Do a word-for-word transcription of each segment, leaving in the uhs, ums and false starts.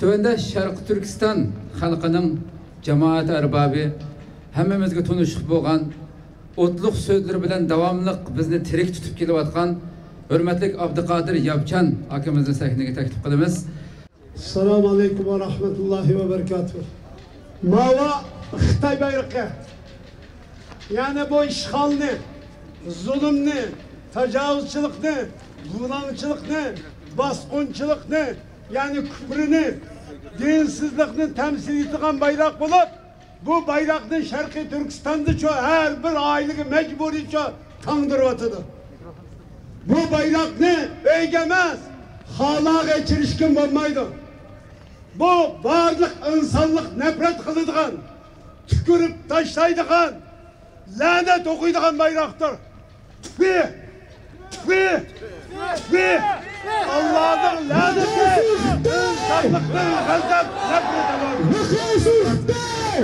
تۆۋەندە شەرقىي تۈركىستان خەلقىنىڭ جامائەت ئەربابى، ھەممىمىزگە تونۇشلۇق بولغان، ئوتلۇق سۆزلىرى بىلەن داۋاملىق بىزنى تىرىك تۇتۇپ كېلىۋاتقان ھۆرمەتلىك ئابدۇقادىر ياپچان ئاكىمىزنى سەھنىگە تەكلىپ قىلىمىز. ئەسسالامۇ ئەلەيكۇم ۋە رەھمەتۇللاھى ۋە بەرىكاتۇھ. ماۋۇ خىتاي بايرىقى. يەنى بۇ ئىشغالنى، زۇلۇمنى، تاجاۋۇزچىلىقنى، بۇلاڭچىلىقنى، باسقۇنچىلىقنى، يەنى كۇپرىنى، دىنسىزلىقنى تەمسىل ئېتىدىغان بايراق بولۇپ، بۇ بايراقنى شەرقىي تۈركىستاندىچۇ ھەر بىر ئائىلىگە مەجبۇرىيچۇ تاڭدۇرۇۋاتىدۇ. بۇ بايراقنى ئۆيگە ئەمەس، خالاغا ئېچىرىشكىمۇ بولمايدۇ. بۇ بارلىق ئىنسانلىق نەپرەت قىلىدىغان، تۈكۈرۈپ تاشلايدىغان، لەنەت ئوقۇيدىغان بايراقتۇر. تۈفى! تۈفى! تۈفى! ئاللانىڭ لەنىتى! ئىنسانلىقتىن غەزەپ، نەپرىتى بار. يوقالسۇن خىتاي!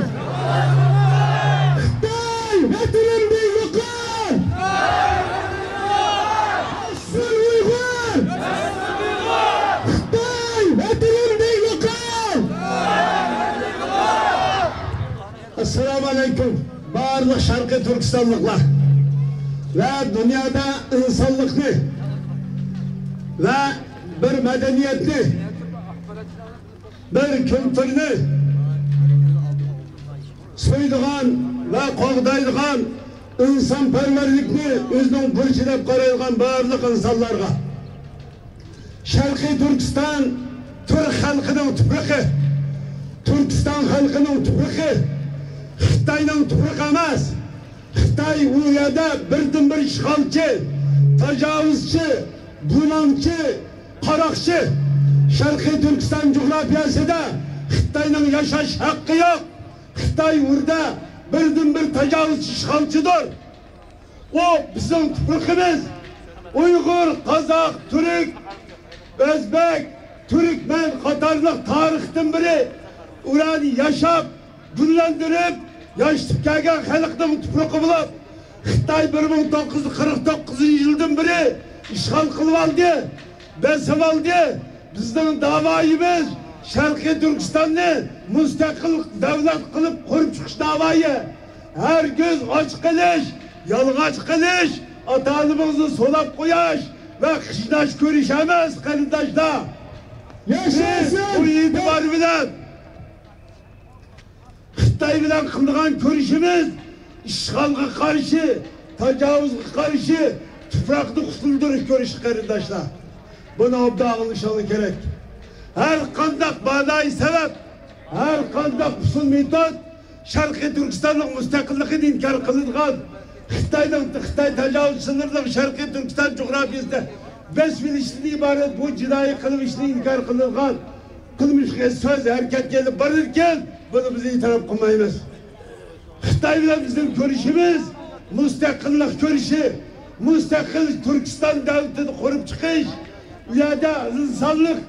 خىتاي ۋەتىنىمدىن يوقال! ئۇيغۇر! خىتاي ۋەتىنىمدىن يوقال! ئەسسالامۇ ئەلەيكۇم، بارلىق شەرقىي تۈركىستانلىقلار ۋە دۇنيادا ئىنسانلىقنى ۋە بىر مەدەنىيەتنى، بىر كۈلتۈرنى سۆيىدىغان ۋە قوغدايدىغان، ئىنسانپەرۋەرلىكنى ئۆزىنىڭ بۇرچى دەپ قارايدىغان بارلىق ئىنسانلارغا. شەرقىي تۈركىستان تۈرك خەلقىنىڭ تۇپرىقى، تۈركىستان خەلقىنىڭ تۇپرىقى، خىتاينىڭ تۇپرىقى ئەمەس. خىتاي ئۇ يەردە بىردىنبىر ئىشغالچى، تاجاۋۇزچى، بۇلاڭچى، قاراقچى. شەرقىي تۈركىستان جۇغراپىيەسىدە خىتاينىڭ ياشاش ھەققى يوق. خىتاي ئۇردا بىردىنبىر تاجاۋۇزچى، ئىشغالچىدۇر. ئۇ بىزنىڭ تۇپرىقىمىز. ئۇيغۇر، قازاق، تۈرك، ئۆزبەك، تۈركمەن قاتارلىق تارىختىن بېرى ئۇرانى ياشاپ، گۈللەندۈرۈپ، ياشىتىپ كەلگەن خەلقنىڭ تۇپرىقى بولۇپ، خىتاي بىر مىڭ توققۇز يۈز قىرىق توققۇزىنچى يىلدىن بېرى ئىشغال قىلىۋالدى، بېسىۋالدى. بىزنىڭ داۋايىمىز شەرقىي تۈركىستاننى مۇستەقىل دۆلەت قىلىپ قۇرۇپ چىقىش داۋايى. ھەرگىز ئاچ قېلىش، يالىڭاچ قېلىش، ئاتا-ئانىمىزنى سولاپ قويۇش ۋە قىيناش كۆرۈش ئەمەس، قېرىنداشلار. بىز بۇ ئېتىبار بىلەن خىتاي بىلەن قىلىدىغان كۈرىشىمىز ئىشغالغا قارشى، تاجاۋۇزغا قارشى، تۇپراقنى قۇتۇلدۇرۇش كۈرىشى، قېرىنداشلار. بۇنى ئوبدان ئاڭلىشىڭلار كېرەك. ھەر قانداق مانائى سەۋەب، ھەر قانداق ئۇسۇل مېتود شەرقىي تۈركىستاننىڭ مۇستەقىللىقىنى ئىنكار قىلىدىغان، خىتاينىڭ، خىتاي تاجاۋۇزچىلىرىنىڭ شەرقىي تۈركىستان جۇغراپىيەسىدە بېسىۋېلىشتىن ئىبارەت بۇ جىنايى قىلمىشنى ئىنكار قىلىدىغان قىلمىشقا سۆز ھەرىكەتكە ئېلىپ بارىدىكەن، بۇنى بىز ئېتىراپ قىلمايمىز. خىتاي بىلەن بىزنىڭ كۈرىشىمىز مۇستەقىللىق كۈرىشى، مۇستەقىل تۈركىستان دۆلىتىنى قۇرۇپ چىقىش، ئۇ يەردە ئىنسانلىق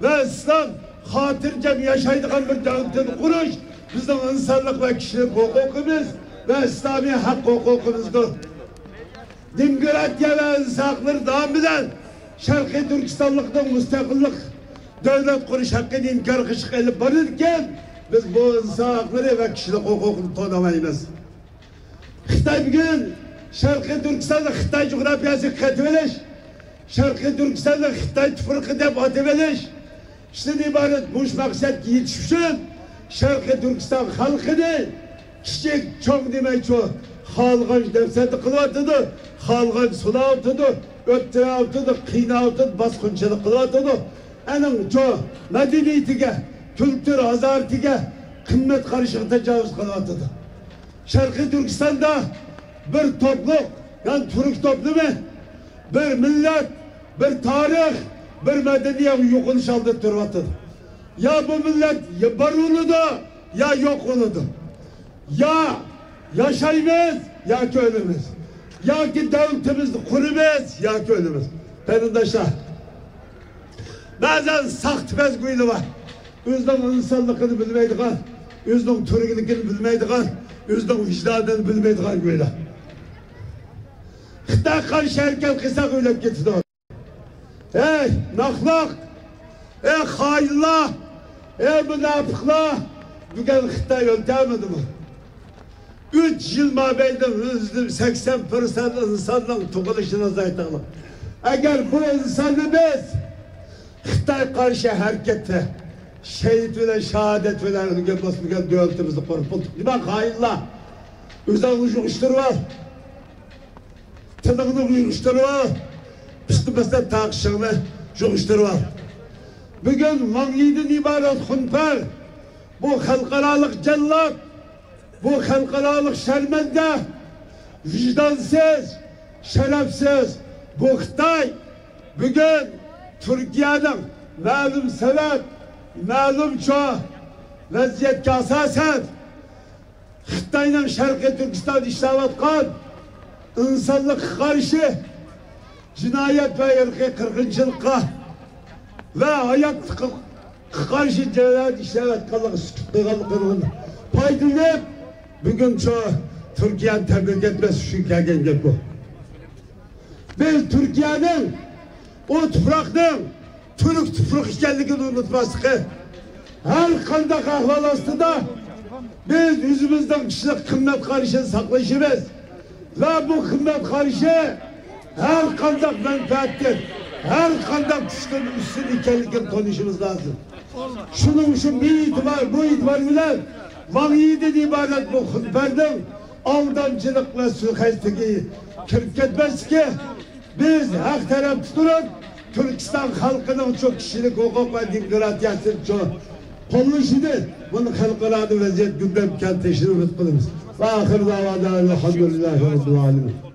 ۋە ئىسلام خاتىرجەم ياشايدىغان بىر دۆلىتىنى قۇرۇش بىزنىڭ ئىنسانلىق ۋە كىشىلىك ھوقۇقىمىز ۋە ئىسلامىي ھەق ھوقۇقىمىزدۇر. دېموكراتىيە ۋە ئىنسان ھەقلىرى نامى بىلەن شەرقىي تۈركىستانلىقنىڭ مۇستەقىللىق دۆلەت قۇرۇش ھەققىنى ئىنكار قىلىشقا ئېلىپ بارىدىكەن، بىز بۇ ئىنسان ھەقلىرى ۋە كىشىلىك ھوقۇقنى تونۇمايمىز. خىتاي بۈگۈن شەرقىي تۈركىستاننى خىتاي جۇغراپىيەسىگە قېتىۋېلىش، شەرقىي تۈركىستاننى خىتاي تۇپرىقى دەپ ئاتىۋېلىش، ئىشتىن ئىبارەت مۇشۇ مەقسەتكە يېتىش ئۈچۈن شەرقىي تۈركىستان خەلقىنى كىچىك، چوڭ دېمەيچۇ، خالىغان دەپسەندە قىلىۋاتىدۇ، خالىغان سولاۋاتىدۇ، ئۆلتۈرۈۋاتىدۇ، قىيناۋاتىدۇ، باسقۇنچىلىق قىلىۋاتىدۇ. ئەنىڭچۇ مەدەنىيىتىگە، كۈلتۈر ئازارىتىگە، قىممەت قارىشىغا تاجاۋۇز قىلىۋاتىدۇ. شەرقىي تۈركىستاندا بىر توپلۇق، يەنى تۈرك توپلىمى، بىر مىللەت، بىر تارىخ، بىر مەدەنىيەت يوقىلىش ئالدىدا تۇرۇۋاتىدۇ. يا بۇ مىللەت يا بار بولىدۇ، يا يوق بولىدۇ. يا ياشايمىز، ياكى ئۆلىمىز. ياكى دۆلىتىمىزنى قۇرىمىز، ياكى ئۆلىمىز. قېرىنداشلار، بەزەن ساختىپەز گۇيلار بار. ئۆزىنىڭ ئىنسانلىقىنى بىلمەيدىغان، ئۆزىنىڭ تۈركلۈكىنى بىلمەيدىغان، ئۆزىنىڭ ۋىجدانىنى بىلمەيدىغان گۇيلار. خىتايغا قارشى ھەرىكەت قىلساق ئۆلۈپ كېتىدۇ. ئەي ناخلاق! ئەي خائىنلار! ئەي مۇناپىقلار، بۈگۈن خىتاي ئۆلتۈرمىدىمۇ؟ ئۈچ يىل مابەينىدە يۈزدىن سەكسەن پىرسەنت ئىنساننىڭ تۇغۇلۇشىنى ئازايتىڭلار. ئەگەر بۇ ئىنساننى بىز خىتاي قارشى ھەرىكەتتە شېھىت بىلەن شاھادەت بىلەن ئۆلگەن بولسا، بۈگۈن دۆلىتىمىزنى قۇرۇپ بولدۇق. نېمە خائىنلار؟ ئۆزۈڭنى يىغىشتۇرۇۋال. تىلىڭنى يىغىشتۇرۇۋال. پىستە بەسلەپ تاقىشىڭنى يىغىشتۇرۇۋال. بۈگۈن ۋاڭ يىدىن ئىبارەت خۇنپەر، بۇ خەلقئارالىق جەللات، بۇ خەلقئارالىق شەرمەندە، ۋىجدانسىز، شەرەپسىز، بۇ خىتاي بۈگۈن تۈركىيەنىڭ مەلۇم سەۋەب، مەلۇم چوڭ ۋەزىيەتكە ئاساسەن، خىتاينىڭ شەرقىي تۈركىستاندا ئىشلەۋاتقان ئىنسانلىققا قارشى جىنايەت ۋە ئىرقىي قىرغىنچىلىققا ۋە ھاياتلىققا قارشى جىنايەت ئىشلەۋاتقانلىقى سۈكۈت قىلغانلىقىدىن پايدىلىنىپ، بۈگۈن شۇ تۈركىيەنى تەبرىك ئەتمەس ئۈچۈن كەلگەن گەپ بۇ. بىز تۈركىيەنىڭ ئۇ تۇپراقنىڭ تۈرك تۇپرىقى ئىكەنلىكىنى ئۇنتۇماسلىقى. ھەر قانداق ئەھۋال ئاستىدا بىز ئۆزىمىزنىڭ كىشىلىك قىممەت قارىشىنى ساقلىشىمىز ۋە بۇ قىممەت قارىشى ھەر قانداق مەنپەئەتتىن، ھەر قانداق كۈچتىن ئۈستۈن ئىكەنلىكىنى تونۇشىمىز لازىم. شۇنىڭ ئۈچۈن بۇ ئېتىبار، بۇ ئېتىبار بىلەن ۋاڭ يىدىن ئىبارەت بۇ خۇنپەرنىڭ ئالدامچىلىق ۋە سۇيىقەستىگە كىرىپ كەتمەسلىكى، بىز ھەق تەرەپتە تۇرۇپ، تۈركىستان خەلقىنىڭ شۇ كىشىلىك ھوقۇق ۋە دېموكراتىيەسىنى شۇ قوللىشىنى، بۇنى خەلقئارادا ۋەزىيەت گۈللەپ كەلتۈرۈشىنى ئۈمىد قىلىمىز. ۋە ئاخىر دەۋانا ئەلھەمدۇلىللاھى رەببىل ئالەمىن.